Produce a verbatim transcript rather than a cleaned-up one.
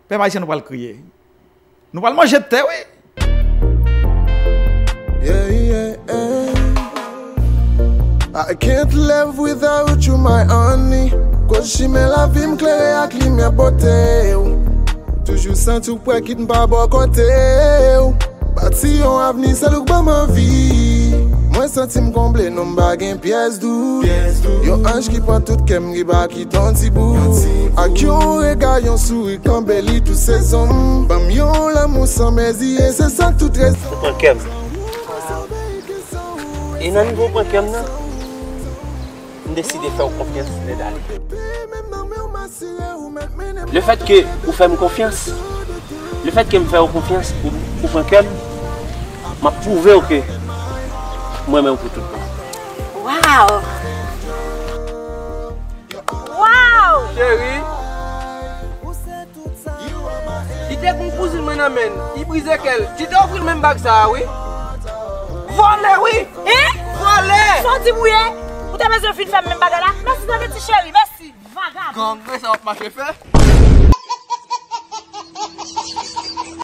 Pèp ayisyen, nou pral kriye. Nou pral manje tè, wi. Yeah, yeah, yeah. I can't live without you, my honey. Koz chimen lavi m klere ak limyè bote w. Toujou santi w prè kit m pa bò kote w. Bati yon avni sèl ou k ban m anvi. Mwen santi m konble, non m pa gen pyès dout. Yon anj ki pran tout kè m, ki pa kite yon ti bout. Ak yon rega, yon souri, kanpe li tou sezon. Ban m yon lanmou san mezi, e se sa k tout rezon. Ou pran kè m. E nan nivo w pran kè m nan, m deside fè w konfyans, Nèdali. Lefètke ou fè m konfyans, lefètke m fè w konfyans, ou, ou pran kè m, m ap pwouve w ke m renmen w pou tout bon. Waw! Waw! Cheri, li te gon kouzin mwen nan men l, li brize kè l, li te ofri l menm bag sa a, wi. Vòlè, wi! Hein? Vòlè! Sa w di m ou ye? Ou te bezwen vin fè m menm bagay la? Mèsi tande ti cheri, mèsi, vagabon! Gang, men sa w ap mache fè?